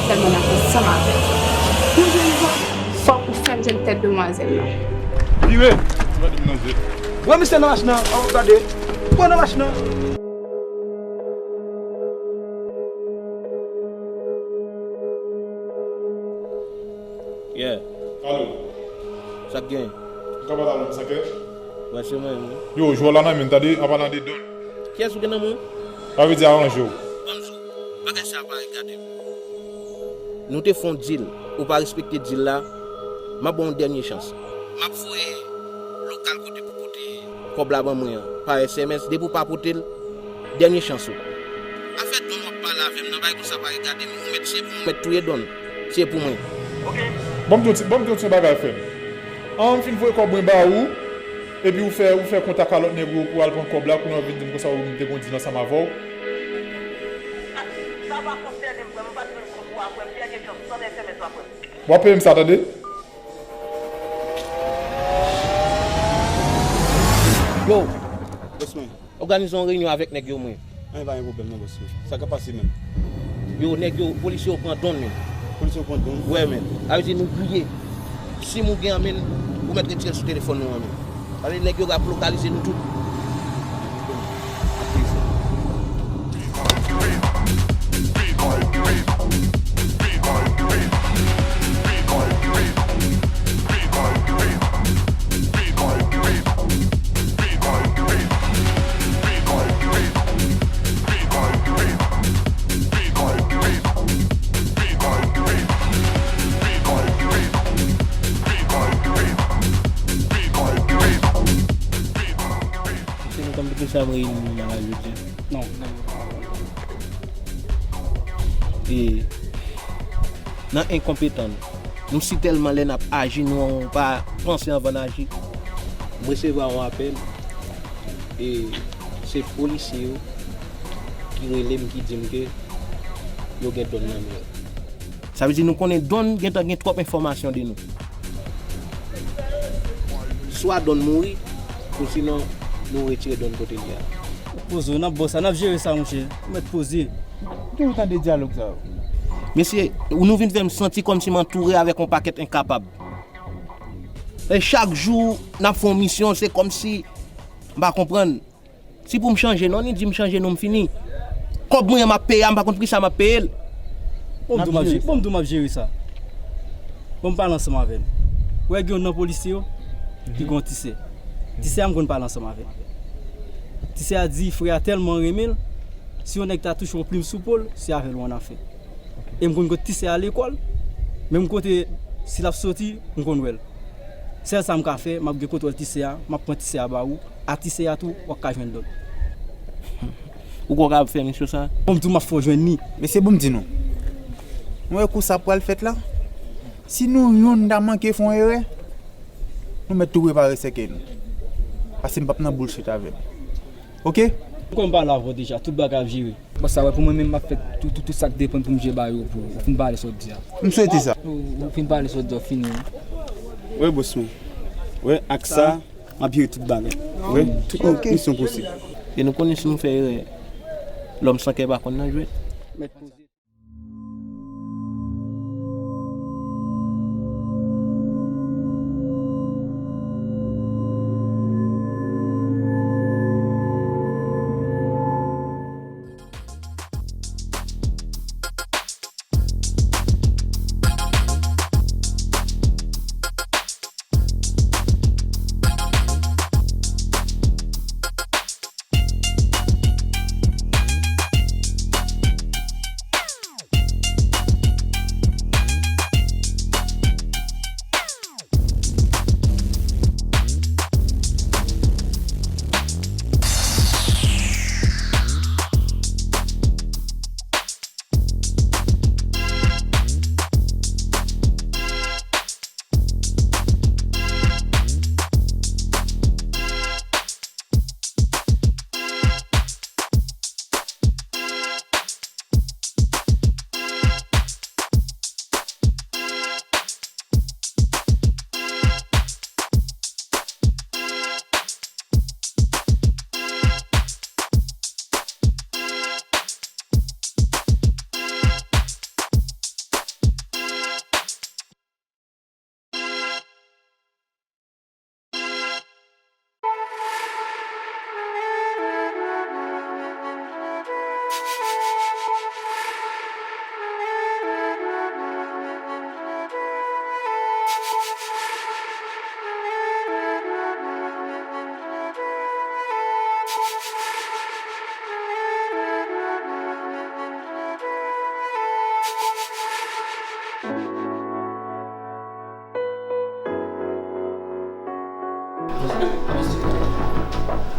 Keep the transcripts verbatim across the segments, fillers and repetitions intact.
Sèlman m ap ansanm avè w. Pou jwenn zòt, fòk ou fè m jwenn tèt demwazèl lan. Vire! Gade m nan je. Pran misye nan machin nan, an w ap gade. Pran nan machin nan. Yeah. Alo. Sa k gen? Ou ka pale avè m, sa k? Wè, se mwen menm. Yo, jwè w la nan men m, tande, an palan de Don. Kiyès ou gen nan men w? Sa vle di aranje w. Banm di w, bagay sa a pa egate m. Nou te fè yon deal, ou pa respekte deal la, m ap ba w yon dènye chans. M ap voye lokal kote pou pote kòb la ban mwen an, pa S M S, depi w pa pote l, dènye chans ou. Afè Don w ap pale avè m nan, bagay konsa pa egate m, ou mèt se pou mwen, mèt touye Don, se pou mwen. Ban m di w ti, ban m di w ti bagay, frè m. An, m fin voye kòb mwen ba ou, epi ou fè, ou fè kontak a lòt nèg ou pou al pran kòb la, kounye a w vin di m konsa ou te gon deal ansanm avè w. Sa pa konsène m, frè m, m pa t jwenn kòb ou a, frè m, dènye chans, san S M S la, frè m. W ap peye m sa, tande? Yo, bòs mwen. Òganize yon reyinyon avèk nèg yo, mwen. Anyen pa gen pwoblèm non, bòs mwen. Sa k ap pase menm? Yo, nèg yo, polisye yo pran Don, men. Polisye yo pran Don? Wè, men. Sa vle di nou griye. Sim ou gen an men, ou mèt retire l sou telefòn nou an, men. Sa vle di nèg yo ap lokalize nou tout. Se nou konn poukisa m reyini nou nan la jodi a. Non. E nan enkonpetan nou. Nou si tèlman lè n ap aji, nou pa panse anvan n aji. M resevwa yon apèl, e se polisye yo ki rele m, ki di m ke yo gen Don nan men yo. Sa vle di nou konnen Don gentan gen twòp enfòmasyon de nou. Swa Don mouri, osinon nou retire Don kote li a. Poze w, n ap bò sa, n ap jere sa, monchè. Ou mèt poze. Ou toujou tande dyalòg sa yo. Mesye, nou vin fè m santi kòmsi m antoure avèk yon pakèt enkapab. E chak jou n ap fè yon misyon, se kòmsi m pa konprann. Si pou m chanje non, ni di m chanje non, m fini. Kòb mwen an m ap peye a, m pa konn poukisa m ap peye l. Bon, m di w m ap jere, bon, m di w m ap jere sa. Bon, m pale ansanm avè l. Ou wè gen youn nan polisye yo ki gen yon tisè. Tisè a m konn pale ansanm avè l. Tisè a di frè a tèlman renmen l, si yon nèg ta touche yon plim sou po l, se avè l ou annafè. E m konn kote tisè a lekòl, menm kote si l ap soti, m konn wè l. Sèl sa m ka fè, m ap gen kontwòl tisè a, m ap pran tisè a ba ou, a tisè a tou, w ap ka jwenn Don. Ou kwè w kapab fè misyon sa? Bon, m di w m ap fè w jwenn li. Mesye, bon, m di nou. Nou wè kou sa pral fèt la? Si nou yonn ta manke fè yon erè, nou mèt tou prepare sèkèy nou. Paske m p ap nan bullshit avè l. Oke? Kòm m pale avè w deja, tout bagay ap jere. Bòs sa, wè, pou mwen menm, m ap fè tout, tout, tout sa k depann pou m je ba yo pou ou fin pale sa w di a. M swete sa. Ou, ou fin pale sa w di a, w fini, wi. Wi, bòs mwen. Wi, ak sa, m ap jere tout bagay. Wi, tout misyon posib. E nou konnen si nou fè erè, lòm san kè pa konn nan jwèt. Mèt poze.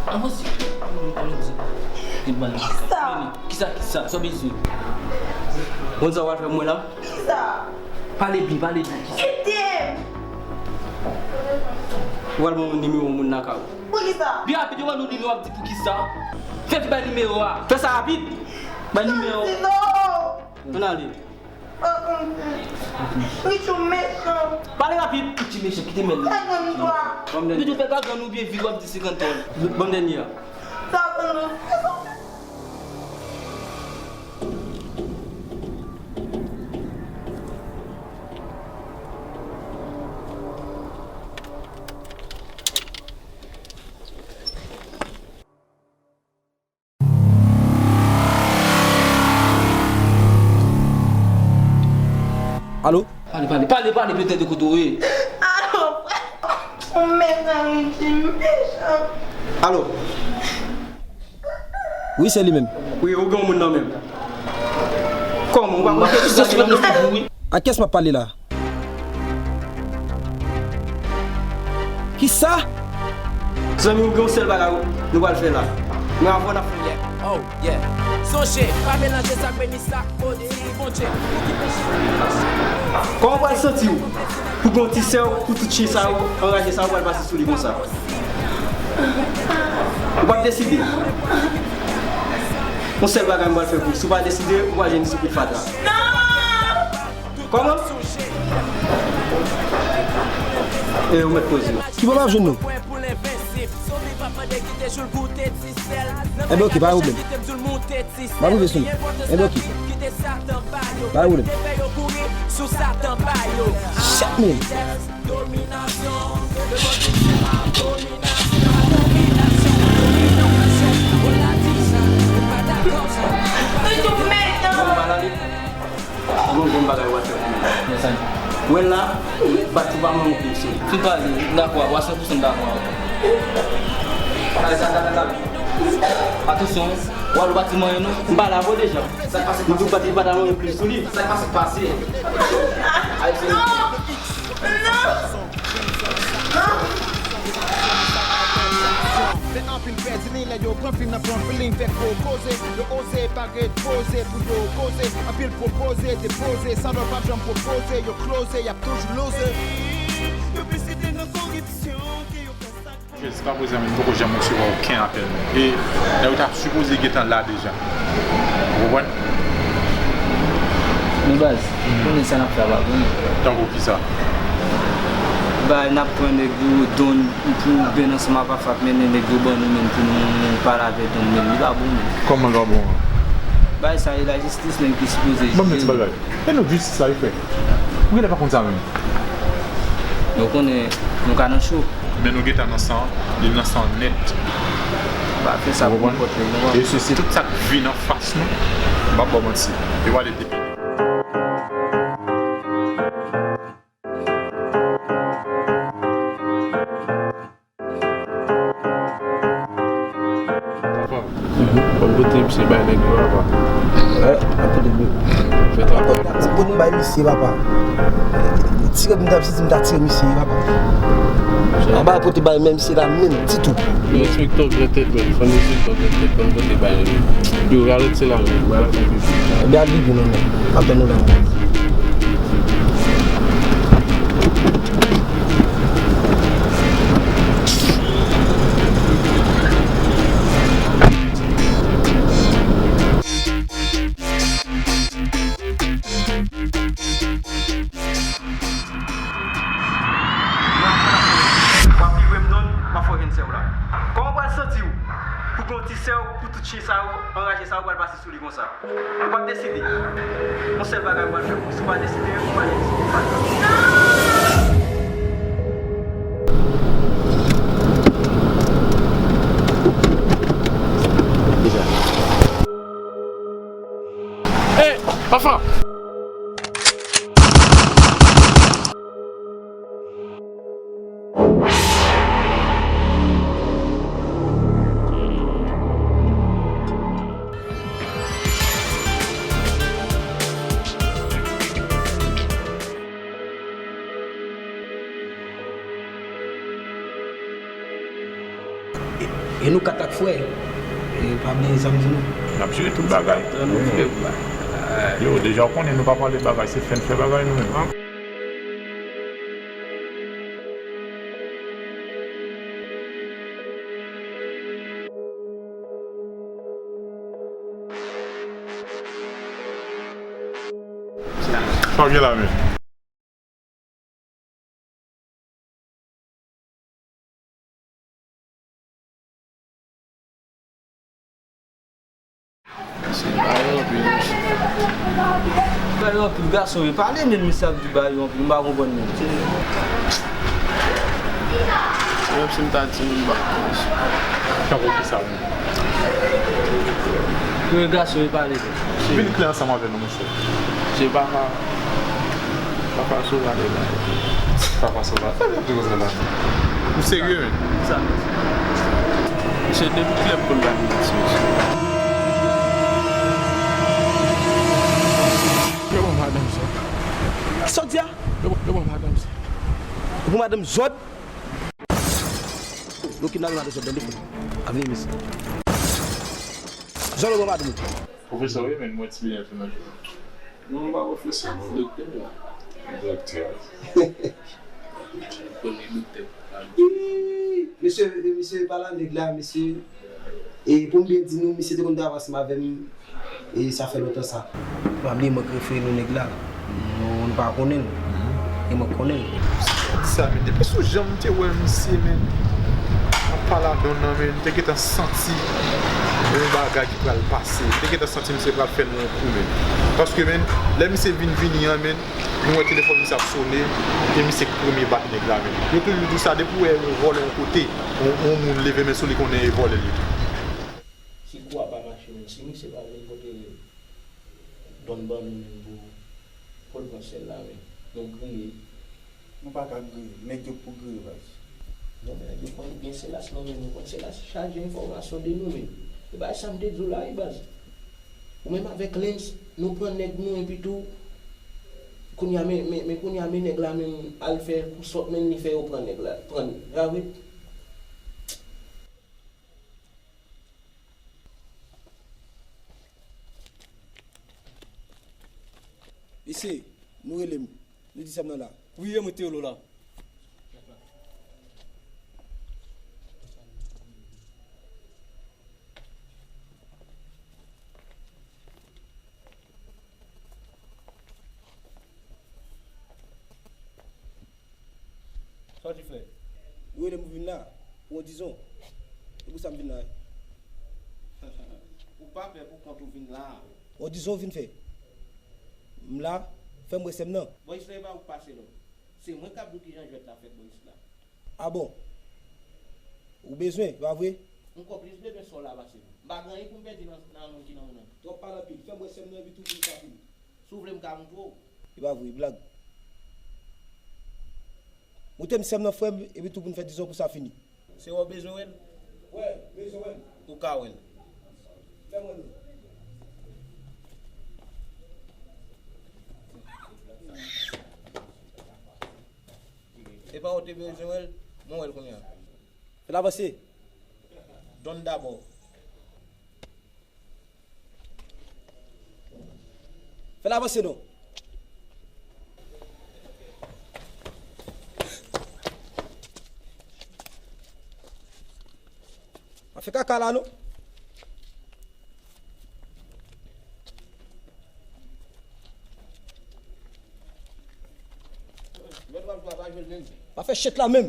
Avanse. Avanse. Kisa? Kisa, kisa? Sa w bezwen? Konn sa w al fè mwen la? Kisa? Pale byen, pale byen. Kite m! Ou al ban mwen nimewo moun lakay ou. Poukisa? Pi rapid, yo ban nou nimewo, w ap di poukisa. Fè vit bay nimewo a. Fè sa rapid. Bay nimewo. Ann ale. Richou mechan. Pale rapid. Richou mechan, kite men li. Gagann twa. Richou fè gagann ou byen vit, w ap di senkant tòl. Ban m dènye a. Gagann ou. Alo? Pale, pale, pale, pale, petèt de kote w ye. Alo, frè. Ou mechan, Richie, mechan. Alo? Wi, se li menm. Wi, ou gen yon moun nan men m. Kòman, ou pa konn ki sa ki nan men m? Wi. A kiyès m ap pale la? Kisa? Zanmi, ou gen yon sèl bagay nou pral fè la. Men avan n ap fè. Oh, yeah. Sonje, pa melanje sa ak meni sa, kode Bondye, pou ki peche. Kòman w pral santi w pou gen yon ti sè w, pou tout chen sa yo, anraje sa yo pral pase sou li konsa? Ou p ap deside? Yon sèl bagay m pral fè pou ou. Si w pa deside, ou pral jwenn li sou pye fatra. Non! Kòman? E ou mèt koze. Ki bò m ap jwenn nou? Enben, oke, pa gen pwoblèm. M ap rive sou nou. Enben, oke. Pa gen pwoblèm. Shit, man. Bon, bon bagay w ap fè pou mwen. Wè la, bati pa manke w sou li. Fin pale, m dakò, w a san pou san dakò. Atansyon, w al bati manyen non. M pale avè w deja. M di w bati pa ta manyen plis sou li. Sa k pase, pase. Non! Non! Fè anpil pèdi liy, lè yo pran fim nan pran feeling, fè gwo koze, yo oze pa ret poze pou yo koze, anpil pwopoze, depoze, sa lòt p ap janm pwopoze, yo kloze, y ap toujou loze. Yo plis ide nan koripsyon ke yo fè sa k bon. Jiskaprezan, m poko janm resevwa okenn apèl. E lè yo ta sipoze gentan la deja. Ou konprann? Men baz, ou konnen sa n ap fè a pa bon. Tankou kisa? Bay, n ap pran nèg yo, don pou ben ansanm avè Fap, mennen nèg yo ban nou menm pou nou pale avè don menm. Li pa bon menm. Kòman l pa bon an? Bay sa e lajistis menm ki sipoze jije. Ban m yon ti bagay. E nou jistis la, wi frè. Ou genlè pa konn sa menm. Nou konnen nou ka nan cho. Men nou gentan nan san, li nan san nèt. Pa fè sa pou nenpòt nèg non. E sesi, tout sa k vin anfas nou, m p ap ba w manti, yo prale depile. Papa, konn kote misye bay nèg yo, papa? Wè, a kote m yo. Fè travay. Ti kote bay misye, papa. Tire m t ap sezi m ta tire misye, papa. Anba kote bay menm se la menm ditou. Yo enspektè byen tèt, men fò n enspektè byen tèt, konn kote bay. Yo, rale se la menm, bay la konfyans. Ebyen, al viv non, non. M ap tann nou la. W ap livre m non, m ap fè w jwenn sè w la. Kòman w pral santi w pou gen yon ti sè w, pou tout chen sa yo, anraje sa yo pral pase sou li konsa? Ou p ap deside. Yon sèl bagay mwen fè pou ou. Si w pa deside, ou pa deside. Deja. Hey, Fafa! E nou kat ak frè, e pa bliye sa m di nou. N ap jere tout bagay. Yo, deja w konnen nou pa pale bagay, se fè n fè bagay nou menm. Sa w gen la menm? Mesye, ba yo anpil, mesye. Ba yo anpil, gason, yo pale, men misye ap di ba yo anpil, m pa konprann menm. Se menm si m ta di nou, m pa konn, mesye. Tankou kisa menm? Yo, gason, yo pale, men. Vin klè ansanm avè nou, mesye. Se pa ka. Papa Sova de la. Papa Sova. Sa vle di konsa la. Ou serye, men? Sa. Se depi klèb pou l ba m manti, mesye. Yo ban madanm zòd. Sa w di a? Yo, yo ban madanm zòd. Ou ban madanm zòd? Yo kidnape madanm zòd nan defo. A vini, mesye. Zòd, yo ban madanm ou. Pwofesè, wi, men mwen ti byen tou nan. Non, m pa pwofesè, m doktè la. Doktè. Premye doktè. Ih, mesye, mesye, pa la nèg la, mesye. E pou m byen di nou, misye te konn travay ansanm avè m, e sa fè lontan sa. Pa bliye mwen k refere nou nèg la. Nou, nou pa konnen l. E mwen k konnen l. Sa, men depi sou jan m te wè misye, men, ap pale a Don nan, men, m te gentan santi yon bagay ki pral pase. M te gentan santi misye pral fè nou yon kou, men. Paske, men, lè misye vin vini an, men, nou wè telefòn misye ap sone, e misye k premye bat nèg la, men. Yo toujou di sa, depi w wè yon vòlè yon kote, yon, yon moun leve men sou li, konnen e vòlè l ye. Si kou a pa mache, men, si misye pa vin pote Don ban nou, men, pou, pou l pran sèl la, men, nou griye. Nou pa ka griye. Nèg yo k pou griye, baz. Non, men nèg yo konn gen Selas nan men nou. Konn Selas chaje enfòmasyon de nou, men. E bagay sa m te di w la, wi, baz. Ou menm avèk Lens, nou pran nèg nou, epi tou, kounye a, men, men, men kounye a, men nèg la menm al fè kou sòt, men li fè yo pran nèg la. Pran, a vre? Mesye, nou rele m. Nou di sè m nan la. Wi, e mwen te rele w la. Sa w di, frè? Ou rele m pou vin la, pou yon dizon. Se pou sa m vin la, wi. Ou pa pè pou kont ou vin la? Yon dizon w vin fè? M la, fè m wè sè m nan. Bò, istwa e pa ou k pase non. Se mwen k ap di w kijan jwèt la fèt, bò, istwa. A bon? Ou bezwen, e pa vre? M ankò plis bezwen sa w la pase m. M pa gen anyen pou m pèdi nan, nan moun ki nan ou nan. Twòp pale anpil. Fè m wè sè m nan, epi tou pou sa fini. Si w vle m ka montre w. E pa vre, blag. Montre m sè m nan, frè m, epi tou pou n fè dizon pou sa fini. Se wè w bezwen wè l? Wè, m bezwen wè l. Ou ka wè l. Fè m wè l. E pa w te bezwen wè l? Mwen wè l kounye a. Fè l avanse. Donn dabò. Fè l avanse non. Pa fè kaka la non. Pa fè chet la menm.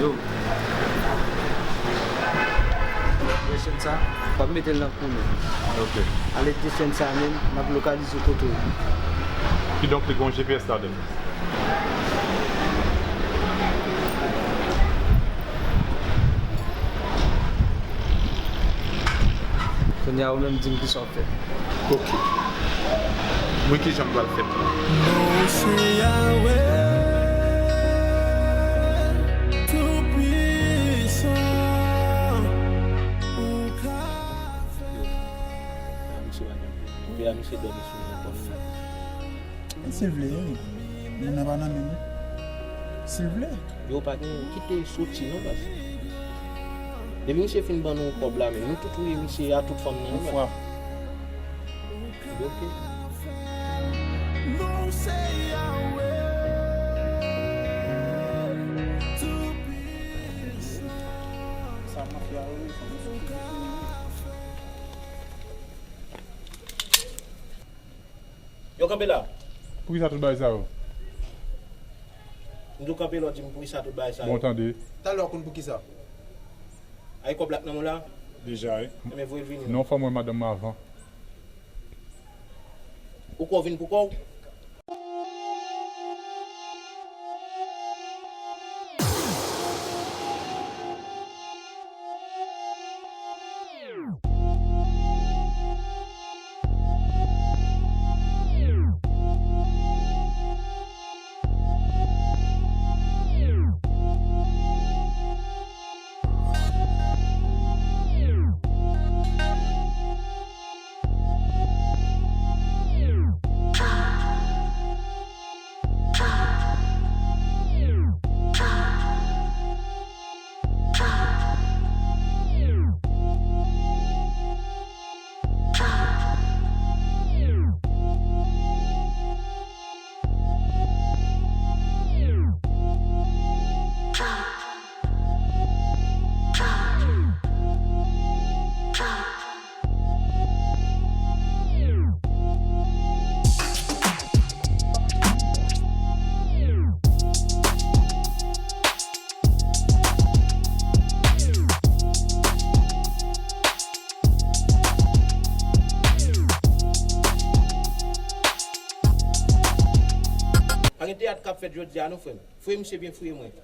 Yo. Wè chèn sa, w ap mete l nan kou nou. Ok. Alèd de chèn sa menm, n ap lokalize kote w. Kidonk, li gen yon G P S ladan l. Kounye a, ou menm, di m kisa w ap fè. Ok. Mwen, kijan m pral fè l? Non, se Yahweh, Tout-Puissant, ou ka fè. Misye pa gen, misye dòmi sou mwen kòm. Misye vle, wi. Nèg nan pa nan men nou. Si l vle. Yo pa gen kite soti non baz. Depi misye fin ban nou kòb la men, nou tout touye misye a tout fanm nan wi baz. Yon fwa. Bloke. Sa mafya yo ye, fanmi. Yo kanpe la. Poukisa tout bagay sa yo? M di w kanpe la, w di m poukisa tout bagay sa yo. Bon, tande. Talè w konn poukisa. Ay kòb la k nan men w la? Deja, wi. Enben voye l vini. Non, fò m wè madanm mwen avan. Ou kwè w vin pou kò w? Pa gen teyat k ap fèt jodi a non, frè m. Fouye misye byen fouye mwen.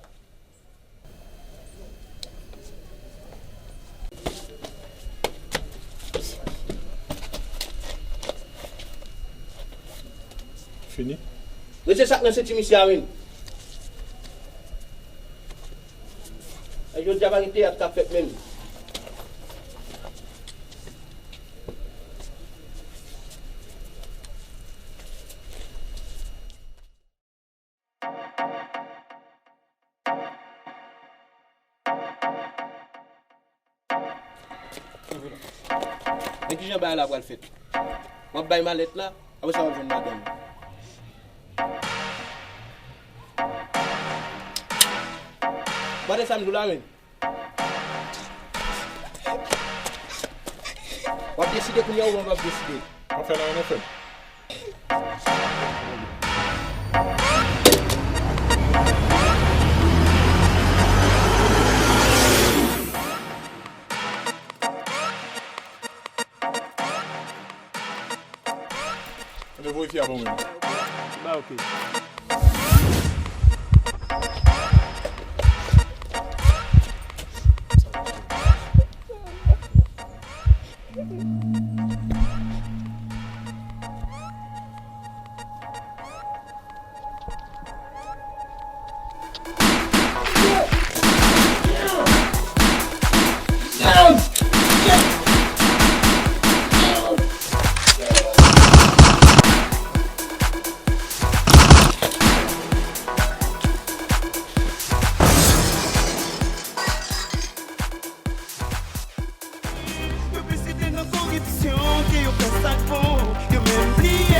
Fini? Rete sa k nan senti misye a menm. Jodi a pa gen teyat k ap fèt menm. Men kijan bagay la pral fèt. M ap bay malèt la, apre sa w ap jwenn madanm ou. Gade sa m di w la menm. W ap deside kounye a oubyen w p ap deside? W ap fè nan yon frè m. Ann voye fi a ban mwen. Ba, ok. Yo plis ede nan koripsyon ke yo fè sa k bon. Yo menm bliye